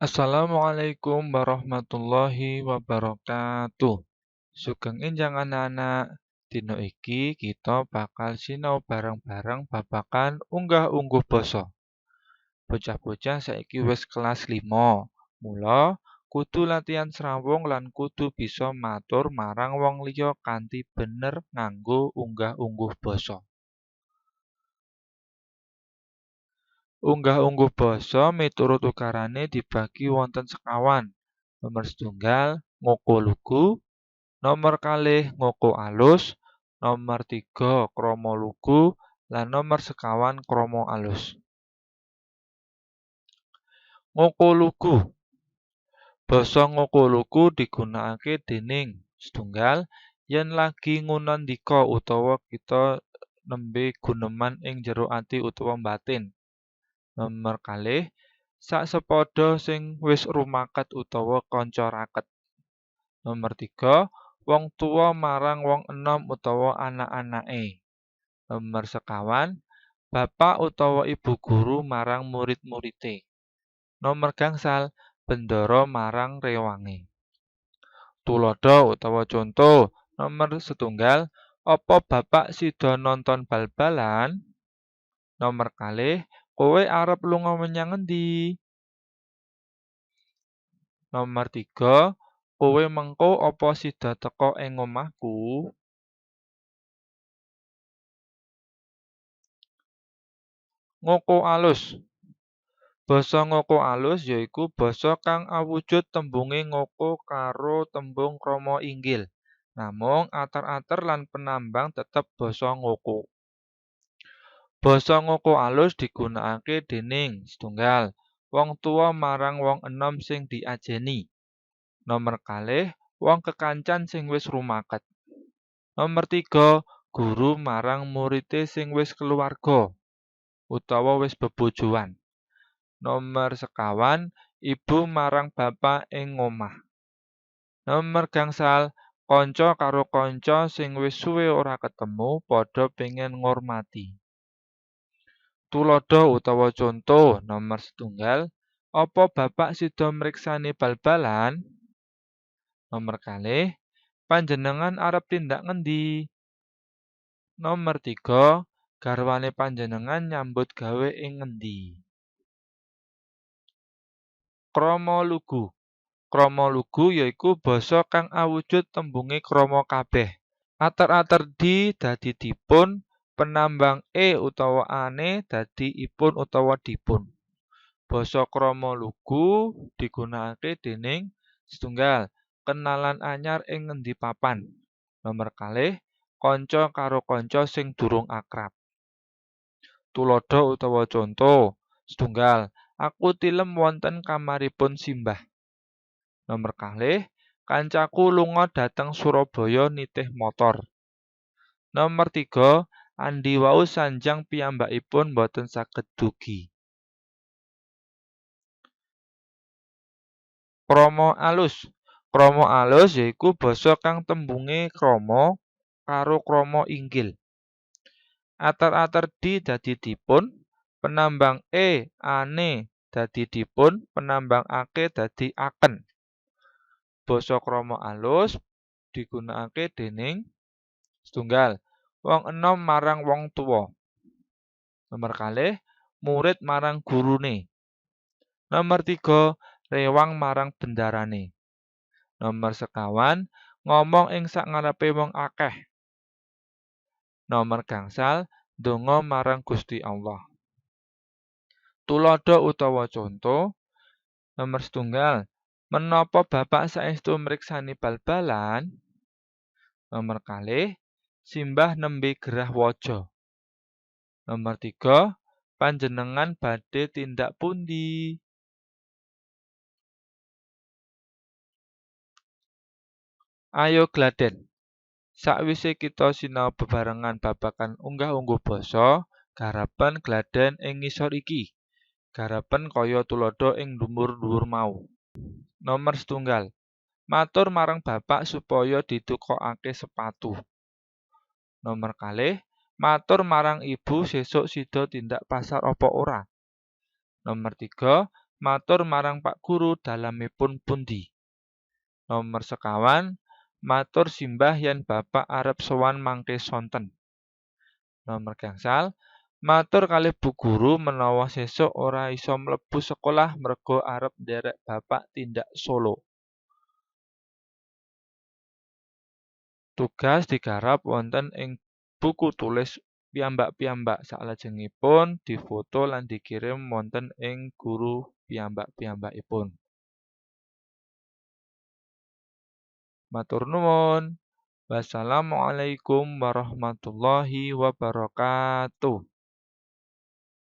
Assalamualaikum warahmatullahi wabarakatuh. Sugeng enjang anak-anak. Dina iki kita bakal sinau bareng-bareng babagan unggah-ungguh basa. Bocah-bocah saiki wis kelas 5. Mula kudu latihan srawung lan kudu bisa matur marang wong liya kanthi bener nganggo unggah-ungguh basa. Unggah-ungguh basa miturut ukarane dibagi wonten sekawan. Nomer setunggal ngoko lugu, nomer kalih ngoko alus, nomer 3 krama lugu, lan nomer sekawan krama alus. Ngoko lugu. Basa ngoko lugu digunakake dening setunggal yen lagi ngunandika utawa kita nembe guneman ing jero ati utawa batin. Nomer kalih sak sepadha sing wis rumaket utawa kanca raket. Nomer 3 wong tuwa marang wong enom utawa anak-anake. Nomer sekawan bapak utawa ibu guru marang murid-muride. Nomer gangsal bendara marang rewange. Tuladha utawa conto nomer setunggal apa bapak sida nonton bal-balan? Nomer kalih kowe arep lunga menyang ngendi? Nomer 3, kowe mengko apa sida teka ing omahku? Ngoko alus. Basa ngoko alus yaiku basa kang awujud tembunge ngoko karo tembung krama inggil. Namung ater-ater lan penambang tetep basa ngoko. Basa ngoko alus digunakake dening setunggal wong tuwa marang wong enom sing diajeni. Nomer kalih wong kekancan sing wis rumaket. Nomer 3 guru marang murite sing wis keluarga utawa wis bebojoan. Nomer sekawan ibu marang bapak ing omah. Nomer gangsal kanca karo kanca sing wis suwe ora ketemu padha pengen ngormati. Tuladha utawa conto nomer setunggal apa bapak sida mriksani bal-balan? Nomer kalih panjenengan arep tindak ngendi? Nomer 3 garwane panjenengan nyambut gawe ing ngendi? Krama lugu. Krama lugu yaiku basa kang awujud tembunge krama kabeh. Ater-ater di dadi dipun, penambang e utawa ane dadi ipun utawa dipun. Basa krama lugu digunakake dening setunggal kenalan anyar ing ngendi papan. Nomer kalih kanca karo kanca sing durung akrab. Tuladha utawa conto setunggal aku tilem wonten kamaripun simbah. Nomer kalih kancaku lunga dhateng Surabaya nitih motor. Nomer 3 Andi wau sanjang piyambakipun boten saged dugi. Krama alus. Krama alus yaiku basa kang tembunge krama karo krama inggil. Ater-ater di dadi dipun, penambang e ane dadi dipun, penambang ake dadi aken. Basa krama alus digunakake dening setunggal wong enom marang wong tuwa. Nomer kalih murid marang gurune. Nomer 3 rewang marang bendarane. Nomer sekawan ngomong ing sak ngarepe wong akeh. Nomer gangsal ndonga marang Gusti Allah. Tuladha utawa conto nomer setunggal menapa bapak saestu mriksani bal-balan? Nomer kalih simbah nembe gerah waja. Nomer 3 panjenengan badhe tindak pundi? Ayo gladen. Sakwise kita sinau bebarengan babagan unggah-ungguh basa, garapen gladen ing ngisor iki. Garapen kaya tuladha ing dhuwur-dhuwur mau. Nomer setunggal matur marang bapak supaya ditukokake sepatu. Nomer kalih matur marang ibu sesuk sida tindak pasar apa ora. Nomer 3 Matur marang Pak Guru dalemipun pundi? Nomor sekawan, matur simbah yen bapak arep sowan mangke sonten. Nomor gangsal, matur kalih Bu Guru menawa sesuk ora iso mlebu sekolah merga arep nderek bapak tindak Solo. Tugas digarap wonten ing buku tulis piyambak-piyambak saklajengipun difoto lan dikirim wonten ing guru piyambak-piyambakipun. Matur nuwun. Wassalamualaikum warahmatullahi wabarakatuh.